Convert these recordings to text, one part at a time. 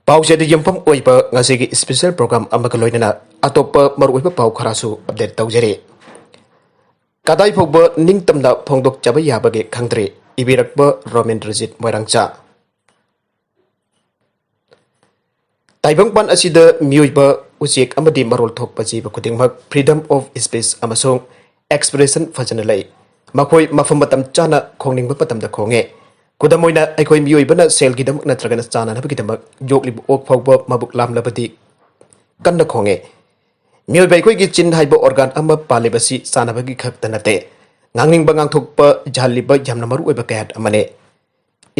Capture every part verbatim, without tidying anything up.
ꯄꯥꯎꯆꯦꯗ ꯌꯨꯝꯐꯝ ꯑꯣꯏꯕ ꯉꯁꯤꯒꯤ special program ꯑꯃꯒ ꯂꯣꯏꯅꯅ ꯑꯇꯣꯞꯄ ꯃꯔꯨꯑꯣꯏꯕ ꯄꯥꯎ ꯈꯔꯁꯨ update ꯇꯧꯖꯔꯤ꯫ ꯀꯗꯥꯏ ꯐꯥꯎꯕ ꯅꯤꯡꯇꯝꯅ ꯐꯣꯡꯗꯣꯛꯆꯕ ꯌꯥꯕꯒꯦ ꯈꯪꯗ꯭ꯔꯦ꯫ ꯏꯕꯤꯔꯛꯄ ꯔꯣꯃꯦꯟꯗ꯭ꯔꯖꯤꯠ ꯃꯣꯏꯔꯥꯡꯆꯥ꯫ ꯇꯥꯏꯕꯪꯄꯥꯟ ꯑꯁꯤꯗ ꯃꯤꯑꯣꯏꯕ, ꯎꯆꯦꯛ ꯑꯃꯗꯤ ꯃꯔꯣꯜ ꯊꯣꯛꯄ ꯖꯤꯕ ꯈꯨꯗꯤꯡꯃꯛ freedom of speech ꯑꯃꯁꯨꯡ expression ꯐꯖꯅ ꯂꯩ꯫ ꯃꯈꯣꯏ ꯃꯐꯝ ꯃꯇꯝ ꯆꯥꯅ ꯈꯣꯡꯅꯤꯡꯕ ꯃꯇꯝꯗ ꯈꯣꯡꯉꯦ꯫ ꯈꯨꯗꯝ ꯑꯣꯏꯅ, ꯑꯩꯈꯣꯏ ꯃꯤꯑꯣꯏꯕꯅ ꯁꯦꯜꯒꯤꯗꯃꯛ ꯅꯠꯇ꯭ꯔꯒꯅ ꯆꯥꯅꯅꯕꯒꯤꯗꯃꯛ ꯌꯣꯛꯂꯤꯕ ꯑꯣꯛ ꯐꯥꯎꯕ ꯃꯕꯨꯛ ꯂꯥꯝꯂꯕꯗꯤ ꯀꯟꯅ ꯈꯣꯡꯉꯦ꯫ ꯃꯤꯑꯣꯏꯕ ꯑꯩꯈꯣꯏꯒꯤ ꯆꯤꯟ ꯍꯥꯏꯕ organ ꯑꯃ ꯄꯥꯜꯂꯤꯕꯁꯤ ꯆꯥꯅꯕꯒꯤ ꯈꯛꯇ ꯅꯠꯇꯦ, ꯉꯥꯡꯅꯤꯡꯕ ꯉꯥꯡꯊꯣꯛꯄ ꯌꯥꯍꯜꯂꯤꯕ ꯌꯥꯝꯅ ꯃꯔꯨꯑꯣꯏꯕ ꯀꯌꯥꯠ ꯑꯃꯅꯤ꯫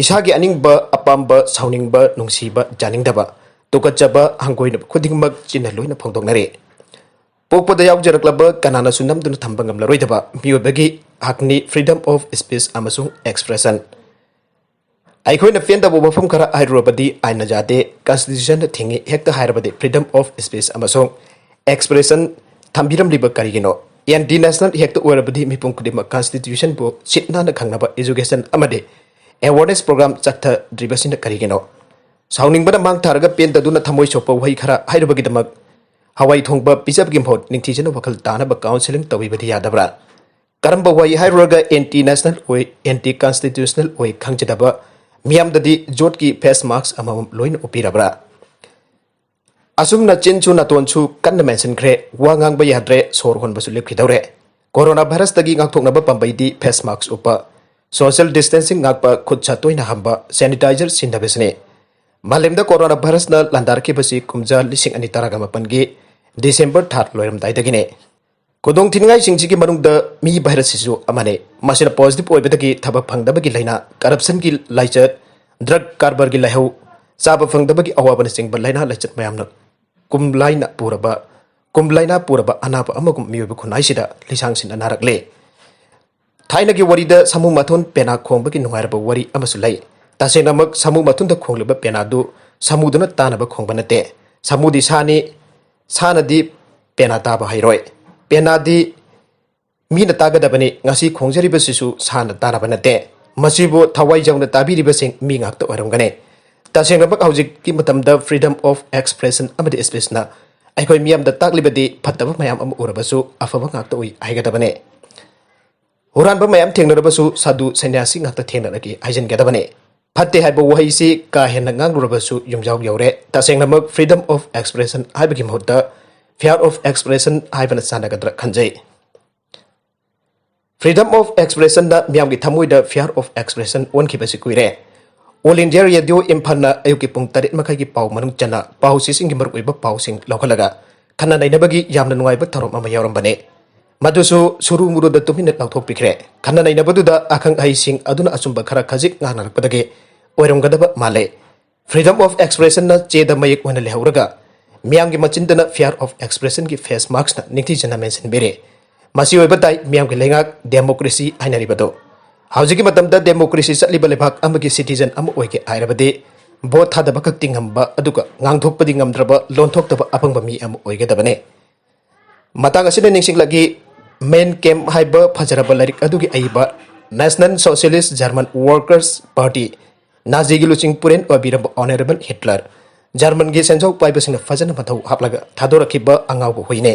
ꯏꯁꯥꯒꯤ ꯑꯅꯤꯡꯕ, ꯑꯄꯥꯝꯕ, ꯁꯥꯎꯅꯤꯡꯕ, ꯅꯨꯡꯁꯤꯕ, ꯌꯥꯅꯤꯡꯗꯕ, ꯇꯨꯀꯠꯆꯕ, ꯍꯪꯒꯣꯏꯅꯕ ꯈꯨꯗꯤꯡꯃꯛ ꯆꯤꯟꯅ ꯂꯣꯏꯅ ꯐꯣꯡꯗꯣꯛꯅꯔꯤ꯫ ꯄꯣꯛꯄꯗ ꯌꯥꯎꯖꯔꯛꯂꯕ ꯀꯅꯥꯅꯁꯨ ꯅꯝꯗꯨꯅ ꯊꯝꯕ ꯉꯝꯂꯔꯣꯏꯗꯕ ꯃꯤꯑꯣꯏꯕꯒꯤ ꯍꯛꯅꯤ freedom of speech ꯑꯃꯁꯨꯡ expression꯫ ꯑꯩꯈꯣꯏꯅ ꯄꯦꯟꯗꯕ ꯋꯥꯐꯝ ꯈꯔ ꯍꯥꯏꯔꯨꯔꯕꯗꯤ ꯑꯥꯏꯟꯅ ꯌꯥꯗꯦ, constitutionꯅ ꯊꯤꯡꯉꯤ, ꯍꯦꯛꯇ ꯍꯥꯏꯔꯕꯗꯤ freedom of speech ꯑꯃꯁꯨꯡ expression ꯊꯝꯕꯤꯔꯝꯂꯤꯕ ꯀꯔꯤꯒꯤꯅꯣ? Anti national ꯍꯦꯛꯇ ꯑꯣꯏꯔꯕꯗꯤ ꯃꯤꯄꯨꯝ ꯈꯨꯗꯤꯡꯃꯛ constitutionꯕꯨ ꯁꯤꯠ ꯅꯥꯟꯅ ꯈꯪꯅꯕ education ꯑꯃꯗꯤ awareness program ꯆꯠꯊꯗ꯭ꯔꯤꯕꯁꯤꯅ ꯀꯔꯤꯒꯤꯅꯣ? ꯁꯥꯎꯅꯤꯡꯕꯅ ꯃꯥꯡ ꯊꯥꯔꯒ ꯄꯦꯟꯗꯗꯨꯅ ꯊꯃꯣꯏ ꯁꯣꯛꯄ ꯋꯥꯍꯩ ꯈꯔ ꯍꯥꯏꯔꯨꯕꯒꯤꯗꯃꯛ ꯍꯋꯥꯏ ꯊꯣꯡꯕ ꯄꯤꯖꯕꯒꯤ ꯃꯍꯨꯠ ꯅꯤꯡꯊꯤꯖꯅ ꯋꯥꯈꯜ ꯇꯥꯅꯕ counselling ꯇꯧꯕꯤꯕꯗꯤ ꯌꯥꯗꯕ꯭ꯔꯥ? ꯀꯔꯝꯕ ꯋꯥꯍꯩ ꯍꯥꯏꯔꯨꯔꯒ anti national ꯑꯣꯏ, anti constitutional ꯑꯣꯏ ꯈꯪꯖꯗꯕ ꯃꯤꯌꯥꯝꯗꯗꯤ ꯖꯣꯠꯀꯤ face mask ꯑꯃꯃꯝ ꯂꯣꯏꯅ ꯎꯞꯄꯤꯔꯕ꯭ꯔꯥ? ꯑꯁꯨꯝꯅ ꯆꯤꯟꯁꯨ ꯅꯥꯇꯣꯟꯁꯨ ꯀꯟꯅ ꯃꯦꯟꯁꯤꯟꯈ꯭ꯔꯦ, ꯋꯥ ꯉꯥꯡꯕ ꯌꯥꯗ꯭ꯔꯦ, ꯁꯣꯔ ꯍꯣꯟꯕꯁꯨ ꯂꯦꯞꯈꯤꯗꯧꯔꯦ꯫ Corona virusꯇꯒꯤ ꯉꯥꯛꯊꯣꯛꯅꯕ ꯄꯥꯝꯕꯩꯗꯤ face mask ꯎꯞꯄ, social distancing ꯉꯥꯛꯄ, ꯈꯨꯠ ꯁꯥ ꯇꯣꯏꯅ ꯍꯥꯝꯕ, sanitizer ꯁꯤꯖꯤꯟꯅꯕꯁꯤꯅꯤ꯫ ꯃꯥꯂꯦꯝꯗ corona virusꯅ ꯂꯥꯟꯗꯥꯔꯛꯈꯤꯕꯁꯤ ꯀꯨꯝꯖꯥ ꯂꯤꯁꯤꯡ ꯑꯅꯤ ꯇꯔꯥꯒ ꯃꯥꯄꯟꯒꯤ December ꯊꯥ ꯂꯣꯏꯔꯝꯗꯥꯏꯗꯒꯤꯅꯤ꯫ ꯈꯨꯗꯣꯡꯊꯤꯅꯤꯡꯉꯥꯏꯁꯤꯡꯁꯤꯒꯤ ꯃꯅꯨꯡꯗ ꯃꯤ virus ꯁꯤꯁꯨ ꯑꯃꯅꯤ꯫ ꯃꯁꯤꯅ positive ꯑꯣꯏꯕꯗꯒꯤ ꯊꯕꯛ ꯐꯪꯗꯕꯒꯤ ꯂꯥꯏꯅꯥ, corruptionꯒꯤ ꯂꯥꯏꯆꯠ, drug ꯀꯔꯕꯥꯔꯒꯤ ꯂꯥꯏꯍꯧ, ꯆꯥꯕ ꯐꯪꯗꯕꯒꯤ ꯑꯋꯥꯕꯅꯆꯤꯡꯕ ꯂꯥꯏꯅꯥ ꯂꯥꯏꯆꯠ ꯃꯌꯥꯝꯅ ꯀꯨꯝꯂꯥꯏꯅ ꯄꯨꯔꯕ, ꯀꯨꯝꯂꯥꯏꯅꯥ ꯄꯨꯔꯕ ꯑꯅꯥꯕ ꯑꯃꯒꯨꯝ ꯃꯤꯑꯣꯏꯕ ꯈꯨꯟꯅꯥꯏꯁꯤꯗ ꯂꯩꯁꯥꯡꯁꯤꯟꯅ ꯅꯥꯔꯛꯂꯦ꯫ ꯊꯥꯏꯅꯒꯤ ꯋꯥꯔꯤꯗ ꯁꯥꯃꯨ ꯃꯊꯨꯟ ꯄꯦꯅꯥ ꯈꯣꯡꯕꯒꯤ ꯅꯨꯡꯉꯥꯏꯔꯕ ꯋꯥꯔꯤ ꯑꯃꯁꯨ ꯂꯩ꯫ ꯇꯁꯦꯡꯅꯃꯛ ꯁꯥꯃꯨ ꯃꯊꯨꯟꯗ ꯈꯣꯡꯂꯤꯕ ꯄꯦꯅꯥꯗꯨ ꯁꯥꯃꯨꯗꯨꯅ ꯇꯥꯅꯕ ꯈꯣꯡꯕ ꯅꯠꯇꯦ꯫ ꯁꯥꯃꯨꯗꯤ ꯁꯥꯅꯤ, ꯁꯥꯅꯗꯤ ꯄꯦꯅꯥ ꯇꯥꯕ ꯍꯩꯔꯣꯏ꯫ ꯄꯦꯅꯥꯗꯤ ꯃꯤꯅ ꯇꯥꯒꯗꯕꯅꯤ꯫ ꯉꯁꯤ ꯈꯣꯡꯖꯔꯤꯕꯁꯤꯁꯨ ꯁꯥꯅ ꯇꯥꯅꯕ ꯅꯠꯇꯦ꯫ ꯃꯁꯤꯕꯨ ꯊꯋꯥꯏ ꯌꯥꯎꯅ ꯇꯥꯕꯤꯔꯤꯕꯁꯤꯡ ꯃꯤ ꯉꯥꯛꯇ ꯑꯣꯏꯔꯝꯒꯅꯤ꯫ ꯇꯁꯦꯡꯅꯃꯛ ꯍꯧꯖꯤꯛꯀꯤ ꯃꯇꯝꯗ freedom of expression ꯑꯃꯗꯤ speechꯅ ꯑꯩꯈꯣꯏ ꯃꯤꯌꯥꯝꯗ ꯇꯥꯛꯂꯤꯕꯗꯤ ꯐꯠꯇꯕ ꯃꯌꯥꯝ ꯑꯃ ꯎꯔꯕꯁꯨ ꯑꯐꯕ ꯉꯥꯛꯇ ꯎꯏ ꯍꯥꯏꯒꯗꯕꯅꯤ꯫ ꯍꯨꯔꯥꯟꯕ ꯃꯌꯥꯝ ꯊꯦꯡꯅꯔꯕꯁꯨ ꯁꯥꯗꯨ ꯁꯟꯌꯥꯁꯤ ꯉꯥꯛꯇ ꯊꯦꯡꯅꯔꯒꯦ ꯍꯥꯏꯖꯤꯟꯒꯗꯕꯅꯤ꯫ ꯐꯠꯇꯦ ꯍꯥꯏꯕ ꯋꯥꯍꯩꯁꯤ ꯀꯥ ꯍꯦꯟꯅ ꯉꯥꯡꯂꯨꯔꯕꯁꯨ ꯌꯨꯝꯖꯥꯎ ꯌꯧꯔꯦ꯫ ꯇꯁꯦꯡꯅꯃꯛ freedom of expression ꯍꯥꯏꯕꯒꯤ ꯃꯍꯨꯠꯇ fear of expression ꯍꯥꯏꯕꯅ ꯆꯥꯟꯅꯒꯗ꯭ꯔꯥ ꯈꯟꯖꯩ꯫ Freedom of expressionꯗ ꯃꯤꯌꯥꯝꯒꯤ ꯊꯃꯣꯏꯗ fear of expression ꯑꯣꯟꯈꯤꯕꯁꯤ ꯀꯨꯏꯔꯦ꯫ All India Radio ꯏꯝꯐꯥꯜꯅ ꯑꯌꯨꯛꯀꯤ ꯄꯨꯡ ꯇꯔꯦꯠ ꯃꯈꯥꯏꯒꯤ ꯄꯥꯎ ꯃꯅꯨꯡ ꯆꯟꯅ ꯄꯥꯎꯆꯦꯁꯤꯡꯒꯤ ꯃꯔꯨꯑꯣꯏꯕ ꯄꯥꯎꯁꯤꯡ ꯂꯧꯈꯠꯂꯒ ꯈꯟꯅ ꯅꯩꯅꯕꯒꯤ ꯌꯥꯝꯅ ꯅꯨꯡꯉꯥꯏꯕ ꯊꯧꯔꯝ ꯑꯃ ꯌꯥꯎꯔꯝꯕꯅꯤ꯫ ꯃꯗꯨꯁꯨ ꯁꯨꯔꯨ ꯃꯨꯔꯨꯗ ꯇꯨꯃꯤꯟꯅ ꯂꯥꯎꯊꯣꯛꯄꯤꯈ꯭ꯔꯦ꯫ ꯈꯟꯅ ꯅꯩꯅꯕꯗꯨꯗ ꯑꯈꯪ ꯑꯍꯩꯁꯤꯡ ꯑꯗꯨꯅ ꯑꯆꯨꯝꯕ ꯈꯔ ꯈꯖꯤꯛ ꯉꯥꯡꯅꯔꯛꯄꯗꯒꯤ ꯑꯣꯏꯔꯝꯒꯗꯕ ꯃꯥꯜꯂꯦ꯫ Freedom of expressionꯅ ꯆꯦꯗ ꯃꯌꯦꯛ ꯑꯣꯏꯅ ꯂꯩꯍꯧꯔꯒ ꯃꯤꯌꯥꯝꯒꯤ ꯃꯆꯤꯟꯗꯅ fear of expressionꯒꯤ face maskꯅ ꯅꯤꯡꯊꯤꯖꯅ ꯃꯦꯟꯁꯤꯟꯕꯤꯔꯦ꯫ ꯃꯁꯤ ꯑꯣꯏꯕ ꯇꯥꯏ ꯃꯤꯌꯥꯝꯒꯤ ꯂꯩꯉꯥꯛ democracy ꯍꯥꯏꯅꯔꯤꯕꯗꯣ꯫ ꯍꯧꯖꯤꯛꯀꯤ ꯃꯇꯝꯗ democracy ꯆꯠꯂꯤꯕ ꯂꯩꯕꯥꯛ ꯑꯃꯒꯤ citizen ꯑꯃ ꯑꯣꯏꯒꯦ ꯍꯥꯏꯔꯕꯗꯤ vote ꯊꯥꯗꯕ ꯈꯛꯇꯤ ꯉꯝꯕ ꯑꯗꯨꯒ ꯉꯥꯡꯊꯣꯛꯄꯗꯤ ꯉꯝꯗ꯭ꯔꯕ ꯂꯣꯟꯊꯣꯛꯇꯕ ꯑꯄꯪꯕ ꯃꯤ ꯑꯃ ꯑꯣꯏꯒꯗꯕꯅꯦ꯫ ꯃꯇꯥꯡ ꯑꯁꯤꯗ ꯅꯤꯡꯁꯤꯡꯂꯛꯏ, Man Came ꯍꯥꯏꯕ ꯐꯖꯔꯕ ꯂꯥꯏꯔꯤꯛ ꯑꯗꯨꯒꯤ ꯑꯏꯕ National Socialist German Workers Party, ꯅꯥꯖꯤꯒꯤ ꯂꯨꯆꯤꯡ ꯄꯨꯔꯦꯟ ꯑꯣꯏꯕꯤꯔꯝꯕ Honourable Hitler, ꯖꯔꯃꯟꯒꯤ ꯁꯦꯟꯖꯥꯎ ꯄꯥꯏꯕꯁꯤꯡꯅ ꯐꯖꯅ ꯃꯊꯧ ꯍꯥꯞꯂꯒ ꯊꯥꯗꯣꯔꯛꯈꯤꯕ ꯑꯉꯥꯎꯕ ꯍꯨꯏꯅꯦ꯫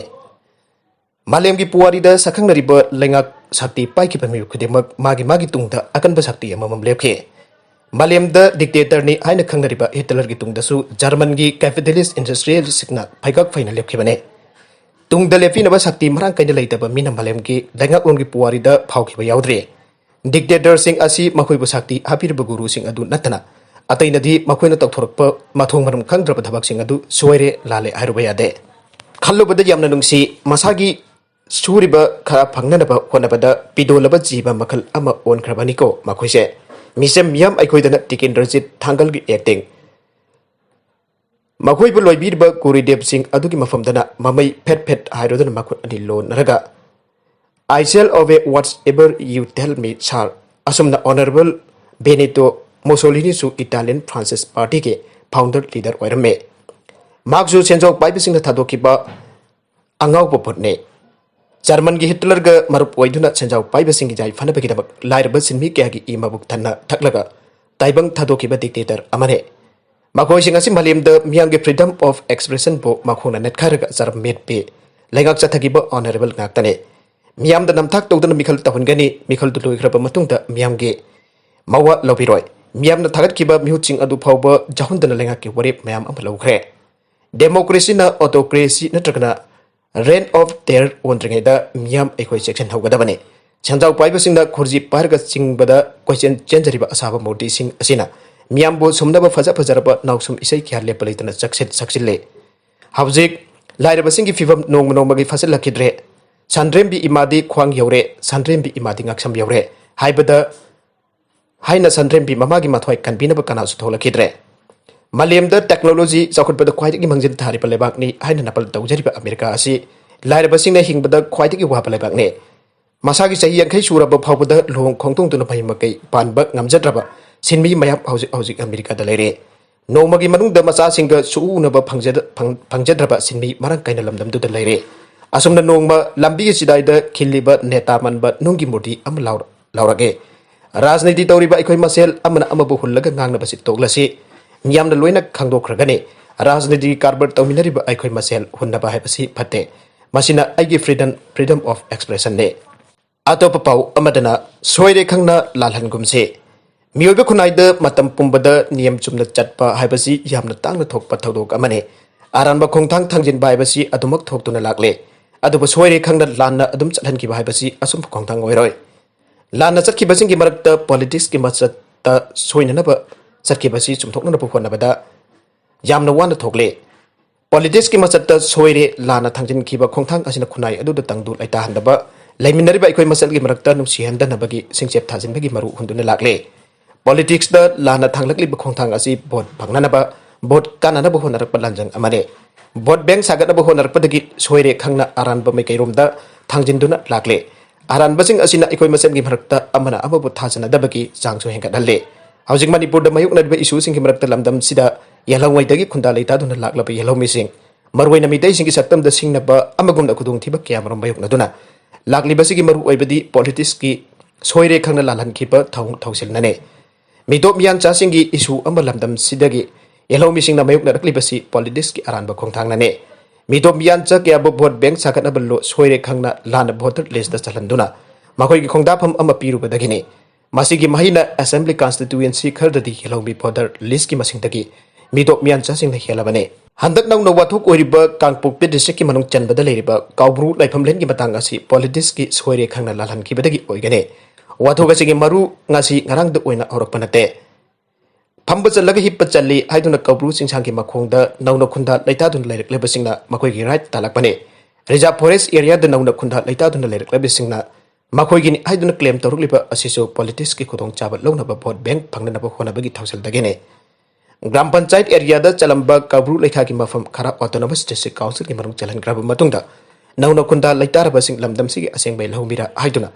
ꯃꯥꯂꯦꯝꯒꯤ ꯄꯨꯋꯥꯔꯤꯗ ꯁꯛꯈꯪꯅꯔꯤꯕ ꯂꯩꯉꯥꯛ ꯁꯛꯇꯤ ꯄꯥꯏꯈꯤꯕ ꯃꯤꯑꯣꯏ ꯈꯨꯗꯤꯡꯃꯛ ꯃꯥꯒꯤ ꯃꯥꯒꯤ ꯇꯨꯡꯗ ꯑꯀꯟꯕ ꯁꯛꯇꯤ ꯑꯃꯃꯝ ꯂꯦꯞꯈꯤ꯫ ꯃꯥꯂꯦꯝꯗ dictatorꯅꯤ ꯍꯥꯏꯅ ꯈꯪꯅꯔꯤꯕ ꯍꯤꯠꯂꯔꯒꯤ ꯇꯨꯡꯗꯁꯨ ꯖꯔꯃꯟꯒꯤ capitalist industrialistꯁꯤꯡꯅ ꯐꯩꯒꯥꯛ ꯐꯩꯅ ꯂꯦꯞꯈꯤꯕꯅꯤ꯫ ꯇꯨꯡꯗ ꯂꯦꯞꯄꯤꯅꯕ ꯁꯛꯇꯤ ꯃꯔꯥꯡ ꯀꯥꯏꯅ ꯂꯩꯇꯕ ꯃꯤꯅ ꯃꯥꯂꯦꯝꯒꯤ ꯂꯩꯉꯥꯛꯂꯣꯟꯒꯤ ꯄꯨꯋꯥꯔꯤꯗ ꯐꯥꯎꯈꯤꯕ ꯌꯥꯎꯗ꯭ꯔꯤ꯫ Dictatorꯁꯤꯡ ꯑꯁꯤ ꯃꯈꯣꯏꯕꯨ ꯁꯛꯇꯤ ꯍꯥꯞꯄꯤꯔꯤꯕ ꯒꯨꯔꯨꯁꯤꯡ ꯑꯗꯨ ꯅꯠꯇꯅ ꯑꯇꯩꯅꯗꯤ ꯃꯈꯣꯏꯅ ꯇꯧꯊꯣꯔꯛꯄ ꯃꯊꯣꯡ ꯃꯔꯝ ꯈꯪꯗ꯭ꯔꯕ ꯊꯕꯛꯁꯤꯡ ꯑꯗꯨ ꯁꯣꯏꯔꯦ ꯂꯥꯜꯂꯦ ꯍꯥꯏꯔꯨꯕ ꯌꯥꯗꯦ꯫ ꯈꯜꯂꯨꯕꯗ ꯌꯥꯝꯅ ꯅꯨꯡꯁꯤ, ꯃꯁꯥꯒꯤ ꯁꯨꯔꯤꯕ ꯈꯔ ꯐꯪꯅꯅꯕ ꯍꯣꯠꯅꯕꯗ ꯄꯤꯗꯣꯜꯂꯕ ꯖꯤꯕ ꯃꯈꯜ ꯑꯃ ꯑꯣꯟꯈ꯭ꯔꯕꯅꯤꯀꯣ ꯃꯈꯣꯏꯁꯦ꯫ ꯃꯤꯆꯝ ꯃꯤꯌꯥꯝ ꯑꯩꯈꯣꯏꯗꯅ ꯇꯤꯀꯦꯟꯗ꯭ꯔꯖꯤꯠ ꯊꯥꯡꯒꯜꯒꯤ acting꯫ ꯃꯈꯣꯏꯕꯨ ꯂꯣꯏꯕꯤꯔꯤꯕ ꯒꯨꯔꯨꯗꯦꯕꯁꯤꯡ ꯑꯗꯨꯒꯤ ꯃꯐꯝꯗꯅ ꯃꯃꯩ ꯐꯦꯠ ꯐꯦꯠ ꯍꯥꯏꯔꯗꯨꯅ ꯃꯈꯨꯠ ꯑꯅꯤ ꯂꯣꯟꯅꯔꯒ "I shall obey whatever you tell me, sir." ꯑꯁꯨꯝꯅ Honourable Benito Mussoliniꯁꯨ Italian Fascist Partyꯒꯤ founder leader ꯑꯣꯏꯔꯝꯃꯤ꯫ ꯃꯍꯥꯛꯁꯨ ꯁꯦꯟꯖꯥꯎ ꯄꯥꯏꯕꯁꯤꯡꯅ ꯊꯥꯗꯣꯛꯈꯤꯕ ꯑꯉꯥꯎꯕ ꯚꯨꯠꯅꯤ꯫ ꯖꯔꯃꯟꯒꯤ ꯍꯤꯠꯂꯔꯒ ꯃꯔꯨꯞ ꯑꯣꯏꯗꯨꯅ ꯁꯦꯟꯖꯥꯎ ꯄꯥꯏꯕꯁꯤꯡꯒꯤ ꯌꯥꯏꯐꯅꯕꯒꯤꯗꯃꯛ ꯂꯥꯏꯔꯕ ꯁꯤꯟꯃꯤ ꯀꯌꯥꯒꯤ ꯏ ꯃꯕꯨꯛ ꯊꯟꯅ ꯊꯛꯂꯒ ꯇꯥꯏꯕꯪ ꯊꯥꯗꯣꯛꯈꯤꯕ dictator ꯑꯃꯅꯤ꯫ ꯃꯈꯣꯏꯁꯤꯡ ꯑꯁꯤ ꯃꯥꯂꯦꯝꯗ ꯃꯤꯌꯥꯝꯒꯤ freedom of expressionꯕꯨ ꯃꯈꯣꯡꯅ ꯅꯦꯠꯈꯥꯏꯔꯒ ꯆꯔꯝ ꯃꯦꯠꯄꯤ ꯂꯩꯉꯥꯛ ꯆꯠꯊꯈꯤꯕ honourable ꯉꯥꯛꯇꯅꯤ꯫ ꯃꯤꯌꯥꯝꯗ ꯅꯝꯊꯥꯛ ꯇꯧꯗꯨꯅ ꯃꯤꯈꯜ ꯇꯧꯍꯟꯒꯅꯤ, ꯃꯤꯈꯜꯗꯨ ꯂꯣꯏꯈ꯭ꯔꯕ ꯃꯇꯨꯡꯗ ꯃꯤꯌꯥꯝꯒꯤ ꯃꯋꯥ ꯂꯧꯕꯤꯔꯣꯏ꯫ ꯃꯤꯌꯥꯝꯅ ꯊꯥꯒꯠꯈꯤꯕ ꯃꯤꯍꯨꯠꯁꯤꯡ ꯑꯗꯨ ꯐꯥꯎꯕ ꯌꯥꯎꯍꯟꯗꯅ ꯂꯩꯉꯥꯛꯀꯤ ꯋꯥꯔꯦꯞ ꯃꯌꯥꯝ ꯑꯃ ꯂꯧꯈ꯭ꯔꯦ꯫ Democracyꯅ autocracy ꯅꯠꯇ꯭ꯔꯒꯅ reign of terror ꯑꯣꯟꯗ꯭ꯔꯤꯉꯩꯗ ꯃꯤꯌꯥꯝ ꯑꯩꯈꯣꯏ ꯆꯦꯛꯁꯤꯟꯍꯧꯒꯗꯕꯅꯤ꯫ ꯁꯦꯟꯖꯥꯎ ꯄꯥꯏꯕꯁꯤꯡꯅ ꯈꯨꯔꯖꯤ ꯄꯥꯏꯔꯒ ꯆꯤꯡꯕꯗ ꯀꯣꯏꯆꯦꯟ ꯆꯦꯟꯖꯔꯤꯕ ꯑꯁꯥꯕ ꯃꯨꯔꯇꯤꯁꯤꯡ ꯑꯁꯤꯅ ꯃꯤꯌꯥꯝꯕꯨ ꯁꯨꯝꯅꯕ ꯐꯖ ꯐꯖꯔꯕ ꯅꯥꯎꯁꯨꯝ ꯏꯁꯩ ꯀꯌꯥ ꯂꯦꯞꯄ ꯂꯩꯇꯅ ꯆꯛꯁꯤꯟ ꯁꯛꯆꯤꯜꯂꯤ꯫ ꯍꯧꯖꯤꯛ ꯂꯥꯏꯔꯕꯁꯤꯡꯒꯤ ꯐꯤꯕꯝ ꯅꯣꯡꯃ ꯅꯣꯡꯃꯒꯤ ꯐꯠꯁꯤꯜꯂꯛꯈꯤꯗ꯭ꯔꯦ꯫ ꯁꯟꯗ꯭ꯔꯦꯝꯕꯤ ꯏꯃꯥꯗꯤ ꯈ꯭ꯋꯥꯡ ꯌꯧꯔꯦ, ꯁꯟꯗ꯭ꯔꯦꯝꯕꯤ ꯏꯃꯥꯗꯤ ꯉꯛꯁꯝ ꯌꯧꯔꯦ ꯍꯥꯏꯕꯗ ꯍꯥꯏꯅ ꯁꯟꯗ꯭ꯔꯦꯝꯕꯤ ꯃꯃꯥꯒꯤ ꯃꯊ꯭ꯋꯥꯏ ꯀꯟꯕꯤꯅꯕ ꯀꯅꯥꯁꯨ ꯊꯣꯛꯂꯛꯈꯤꯗ꯭ꯔꯦ꯫ ꯃꯥꯂꯦꯝꯗ technology ꯆꯥꯎꯈꯠꯄꯗ ꯈ꯭ꯋꯥꯏꯗꯒꯤ ꯃꯥꯡꯖꯤꯜ ꯊꯥꯔꯤꯕ ꯂꯩꯕꯥꯛꯅꯤ ꯍꯥꯏꯅ ꯅꯄꯜ ꯇꯧꯖꯔꯤꯕ ꯑꯃꯦꯔꯤꯀꯥ ꯑꯁꯤ ꯂꯥꯏꯔꯕꯁꯤꯡꯅ ꯍꯤꯡꯕꯗ ꯈ꯭ꯋꯥꯏꯗꯒꯤ ꯋꯥꯕ ꯂꯩꯕꯥꯛꯅꯤ꯫ ꯃꯁꯥꯒꯤ ꯆꯍꯤ ꯌꯥꯡꯈꯩ ꯁꯨꯔꯕ ꯐꯥꯎꯕꯗ ꯂꯨꯍꯣꯡ ꯈꯣꯡꯗꯣꯡꯗꯨꯅ ꯃꯍꯩ ꯃꯀꯩ ꯄꯥꯟꯕ ꯉꯝꯖꯗ꯭ꯔꯕ ꯁꯤꯟꯃꯤ ꯃꯌꯥꯝ ꯍꯧꯖꯤꯛ ꯍꯧꯖꯤꯛ ꯑꯃꯦꯔꯤꯀꯥꯗ ꯂꯩꯔꯦ꯫ ꯅꯣꯡꯃꯒꯤ ꯃꯅꯨꯡꯗ ꯃꯆꯥꯁꯤꯡꯒ ꯁꯨꯎꯅꯕ ꯐꯪꯖꯗ-, ꯐꯪ-, ꯐꯪꯖꯗ꯭ꯔꯕ ꯁꯤꯟꯃꯤ ꯃꯔꯥꯡ ꯀꯥꯏꯅ ꯂꯝꯗꯝꯗꯨꯗ ꯂꯩꯔꯦ꯫ ꯑꯁꯨꯝꯅ ꯅꯣꯡꯃ ꯂꯝꯕꯤꯒꯤ ꯆꯤꯗꯥꯏꯗ ꯈꯤꯜꯂꯤꯕ ꯅꯦꯇꯥ ꯃꯥꯟꯕ ꯅꯨꯡꯒꯤ ꯃꯨꯔꯇꯤ ꯑꯃ ꯂꯥꯎꯔ-, ꯂꯥꯎꯔꯛꯑꯦ꯫ ꯔꯥꯖꯅꯤꯇꯤ ꯇꯧꯔꯤꯕ ꯑꯩꯈꯣꯏ ꯃꯁꯦꯜ ꯑꯃꯅ ꯑꯃꯕꯨ ꯍꯨꯜꯂꯒ ꯉꯥꯡꯅꯕꯁꯤ ꯇꯣꯛꯂꯁꯤ꯫ ꯃꯤꯌꯥꯝꯅ ꯂꯣꯏꯅ ꯈꯪꯗꯣꯛꯈ꯭ꯔꯒꯅꯤ꯫ ꯔꯥꯖꯅꯤꯇꯤꯒꯤ ꯀꯔꯕꯥꯔ ꯇꯧꯃꯤꯟꯅꯔꯤꯕ ꯑꯩꯈꯣꯏ ꯃꯁꯦꯜ ꯍꯨꯟꯅꯕ ꯍꯥꯏꯕꯁꯤ ꯐꯠꯇꯦ꯫ ꯃꯁꯤꯅ ꯑꯩꯒꯤ freedom, freedom of expressionꯅꯤ꯫ ꯑꯇꯣꯞꯄ ꯄꯥꯎ ꯑꯃꯗꯅ ꯁꯣꯏꯔꯦ ꯈꯪꯅ ꯂꯥꯜꯍꯟꯒꯨꯝꯁꯤ꯫ ꯃꯤꯑꯣꯏꯕ ꯈꯨꯟꯅꯥꯏꯗ ꯃꯇꯝ ꯄꯨꯝꯕꯗ ꯅꯤꯌꯝ ꯆꯨꯝꯅ ꯆꯠꯄ ꯍꯥꯏꯕꯁꯤ ꯌꯥꯝꯅ ꯇꯥꯡꯅ ꯊꯣꯛꯄ ꯊꯧꯗꯣꯛ ꯑꯃꯅꯤ꯫ ꯑꯔꯥꯟꯕ ꯈꯣꯡꯊꯥꯡ ꯊꯥꯡꯖꯤꯟꯕ ꯍꯥꯏꯕꯁꯤ ꯑꯗꯨꯃꯛ ꯊꯣꯛꯇꯨꯅ ꯂꯥꯛꯂꯦ꯫ ꯑꯗꯨꯕꯨ ꯁꯣꯏꯔꯦ ꯈꯪꯅ ꯂꯥꯟꯅ ꯑꯗꯨꯝ ꯆꯠꯍꯟꯈꯤꯕ ꯍꯥꯏꯕꯁꯤ ꯑꯆꯨꯝꯕ ꯈꯣꯡꯊꯥꯡ ꯑꯣꯏꯔꯣꯏ꯫ ꯂꯥꯟꯅ ꯆꯠꯈꯤꯕꯁꯤꯡꯒꯤ ꯃꯔꯛꯇ politicsꯀꯤ ꯃꯆꯠꯇ ꯁꯣꯏꯅꯅꯕ ꯆꯠꯈꯤꯕꯁꯤ ꯆꯨꯝꯊꯣꯛꯅꯅꯕ ꯍꯣꯠꯅꯕꯗ ꯌꯥꯝꯅ ꯋꯥꯅ ꯊꯣꯛꯂꯦ꯫ Politicsꯀꯤ ꯃꯆꯠꯇ ꯁꯣꯏꯔꯦ, ꯂꯥꯟꯅ ꯊꯥꯡꯖꯤꯟꯈꯤꯕ ꯈꯣꯡꯊꯥꯡ ꯑꯁꯤꯅ ꯈꯨꯟꯅꯥꯏ ꯑꯗꯨꯗ ꯇꯪꯗꯨ ꯂꯩꯇꯥꯍꯟꯗꯕ, ꯂꯩꯃꯤꯟꯅꯔꯤꯕ ꯑꯩꯈꯣꯏ ꯃꯁꯦꯜꯒꯤ ꯃꯔꯛꯇ ꯅꯨꯡꯁꯤꯍꯟꯗꯅꯕꯒꯤ ꯁꯤꯡꯆꯦꯞ ꯊꯥꯖꯤꯟꯕꯒꯤ ꯃꯔꯨ ꯍꯨꯟꯗꯨꯅ ꯂꯥꯛꯂꯦ꯫ Politicsꯇ ꯂꯥꯟꯅ ꯊꯥꯡꯂꯛꯂꯤꯕ ꯈꯣꯡꯊꯥꯡ ꯑꯁꯤ vote ꯐꯪꯅꯅꯕ, vote ꯀꯥꯟꯅꯅꯕ ꯍꯣꯠꯅꯔꯛꯄ ꯂꯥꯟꯖꯪ ꯑꯃꯅꯤ꯫ Vote bank ꯁꯥꯒꯠꯅꯕ ꯍꯣꯠꯅꯔꯛꯄꯗꯒꯤ ꯁꯣꯏꯔꯦ ꯈꯪꯅ ꯑꯔꯥꯟꯕ ꯃꯥꯏꯀꯩꯔꯣꯝꯗ ꯊꯥꯡꯖꯤꯟꯗꯨꯅ ꯂꯥꯛꯂꯦ꯫ ꯑꯔꯥꯟꯕꯁꯤꯡ ꯑꯁꯤꯅ ꯑꯩꯈꯣꯏ ꯃꯁꯦꯜꯒꯤ ꯃꯔꯛꯇ ꯑꯃꯅ ꯑꯃꯕꯨ ꯊꯥꯖꯅꯗꯕꯒꯤ ꯆꯥꯡꯁꯨ ꯍꯦꯟꯒꯠꯍꯜꯂꯦ꯫ ꯍꯧꯖꯤꯛ ꯃꯅꯤꯄꯨꯔꯗ ꯃꯥꯌꯣꯛꯅꯔꯤꯕ issueꯁꯤꯡꯒꯤ ꯃꯔꯛꯇ ꯂꯝꯗꯝꯁꯤꯗ ꯌꯦꯜꯍꯧꯉꯩꯗꯒꯤ ꯈꯨꯟꯗꯥ ꯂꯩꯇꯥꯗꯨꯅ ꯂꯥꯛꯂꯕ ꯌꯦꯜꯍꯧꯃꯤꯁꯤꯡ, ꯃꯔꯨꯑꯣꯏꯅ ꯃꯤꯇꯩꯁꯤꯡꯒꯤ ꯁꯛꯇꯝꯗ ꯁꯤꯡꯅꯕ ꯑꯃꯒꯨꯝꯅ ꯈꯨꯗꯣꯡꯊꯤꯕ ꯀꯌꯥꯃꯔꯨꯝ ꯃꯥꯌꯣꯛꯅꯗꯨꯅ ꯂꯥꯛꯂꯤꯕꯁꯤꯒꯤ ꯃꯔꯨꯑꯣꯏꯕꯗꯤ politicsꯀꯤ ꯁꯣꯏꯔꯦ ꯈꯪꯅ ꯂꯥꯜꯍꯟꯈꯤꯕ ꯊꯧ-, ꯊꯧꯁꯤꯜꯅꯅꯤ꯫ ꯃꯤꯇꯣꯞ ꯃꯤꯌꯥꯟꯆꯥꯁꯤꯡꯒꯤ issue ꯑꯃ ꯂꯝꯗꯝꯁꯤꯗꯒꯤ ꯌꯦꯜꯍꯧꯃꯤꯁꯤꯡꯅ ꯃꯥꯌꯣꯛꯅꯔꯛꯂꯤꯕꯁꯤ ꯄꯣꯂꯤꯇꯤꯛꯁꯀꯤ ꯑꯔꯥꯟꯕ ꯈꯣꯡꯊꯥꯡꯅꯅꯤ꯫ ꯃꯤꯇꯣꯞ ꯃꯤꯌꯥꯟꯆꯥ ꯀꯌꯥꯕꯨ ꯚꯣꯠ ꯕꯦꯡꯛ ꯁꯥꯒꯠꯅꯕ ꯂꯣ-, ꯁꯣꯏꯔꯦ ꯈꯪꯅ ꯂꯥꯟꯅ ꯚꯣꯇꯔ ꯂꯤꯁꯇ ꯆꯜꯍꯟꯗꯨꯅ ꯃꯈꯣꯏꯒꯤ ꯈꯣꯡꯗꯥꯐꯝ ꯑꯃ ꯄꯤꯔꯨꯕꯗꯒꯤꯅꯤ꯫ ꯃꯁꯤꯒꯤ ꯃꯍꯩꯅ ꯑꯦꯁꯦꯝꯕ꯭ꯂꯤ ꯀꯟꯁꯇꯤꯇ꯭ꯌꯨꯌꯦꯟꯁꯤ ꯈꯔꯗꯗꯤ ꯌꯦꯜꯍꯧꯃꯤ ꯚꯣꯇꯔ ꯂꯤꯁꯀꯤ ꯃꯁꯤꯡꯗꯒꯤ ꯃꯤꯇꯣꯞ ꯃꯤꯌꯥꯟꯆꯥꯁꯤꯡꯅ ꯍꯦꯜꯂꯕꯅꯤ꯫ ꯍꯟꯗꯛ ꯅꯧꯅ ꯋꯥꯊꯣꯛ ꯑꯣꯏꯔꯤꯕ ꯀꯥꯡꯄꯣꯛꯄꯤ ꯗꯤꯁꯇ꯭ꯔꯤꯛꯀꯤ ꯃꯅꯨꯡ ꯆꯟꯕꯗ ꯂꯩꯔꯤꯕ ꯀꯥꯎꯕ꯭ꯔꯨ ꯂꯥꯏꯐꯝꯂꯦꯟꯒꯤ ꯃꯇꯥꯡ ꯑꯁꯤ ꯄꯣꯂꯤꯇꯤꯛꯁꯀꯤ ꯁꯣꯏꯔꯦ ꯈꯪꯅ ꯂꯥꯜꯍꯟꯈꯤꯕꯗꯒꯤ ꯑꯣꯏꯒꯅꯤ꯫ ꯋꯥꯊꯣꯛ ꯑꯁꯤꯒꯤ ꯃꯔꯨ ꯉꯁꯤ ꯉꯔꯥꯡꯗ ꯑꯣꯏꯅ ꯍꯧꯔꯛꯄ ꯅꯠꯇꯦ꯫ ꯐꯝꯕ ꯆꯠꯂꯒ ꯍꯤꯞꯄ ꯆꯠꯂꯤ ꯍꯥꯏꯗꯨꯅ ꯀꯧꯕ꯭ꯔꯨ ꯆꯤꯡꯁꯥꯡꯒꯤ ꯃꯈꯣꯡꯗ ꯅꯧꯅ ꯈꯨꯟꯗꯥ ꯂꯩꯇꯥꯗꯨꯅ ꯂꯩꯔꯛꯂꯤꯕꯁꯤꯡꯅ ꯃꯈꯣꯏꯒꯤ ꯔꯥꯏꯠ ꯇꯥꯜꯂꯛꯄꯅꯤ꯫ ꯔꯤꯖꯥꯔꯚ ꯐꯣꯔꯦꯁ ꯑꯦꯔꯤꯌꯥꯗ ꯅꯧꯅ ꯈꯨꯟꯗꯥ ꯂꯩꯇꯥꯗꯨꯅ ꯂꯩꯔꯛꯂꯤꯕꯁꯤꯡꯅ ꯃꯈꯣꯏꯒꯤꯅꯤ ꯍꯥꯏꯗꯨꯅ ꯀ꯭ꯂꯦꯝ ꯇꯧꯔꯛꯂꯤꯕ ꯑꯁꯤꯁꯨ ꯄꯣꯂꯤꯇꯤꯛꯁꯀꯤ ꯈꯨꯗꯣꯡꯆꯥꯕ ꯂꯧꯅꯕ ꯚꯣꯠ ꯕꯦꯡꯛ ꯐꯪꯅꯅꯕ ꯍꯣꯠꯅꯕꯒꯤ ꯊꯧꯁꯤꯜꯗꯒꯤꯅꯤ꯫ ꯒ꯭ꯔꯥꯝ ꯄꯟꯆꯥꯌꯠ ꯑꯦꯔꯤꯌꯥꯗ ꯆꯠꯂꯝꯕ ꯀꯧꯕ꯭ꯔꯨ ꯂꯩꯈꯥꯒꯤ ꯃꯐꯝ ꯈꯔ ꯑꯣꯇꯣꯅꯣꯃꯁ ꯗꯤꯁꯇ꯭ꯔꯤꯛ ꯀꯥꯎꯟꯁꯤꯜꯒꯤ ꯃꯅꯨꯡ ꯆꯜꯍꯟꯈ꯭ꯔꯕ ꯃꯇꯨꯡꯗ ꯅꯧꯅ ꯈꯨꯟꯗꯥ ꯂꯩꯇꯥꯔꯕꯁꯤꯡ ꯂꯝꯗꯝꯁꯤꯒꯤ ꯑꯁꯦꯡꯕ ꯂꯧꯃꯤꯔꯥ ꯍꯥꯏꯗꯨꯅ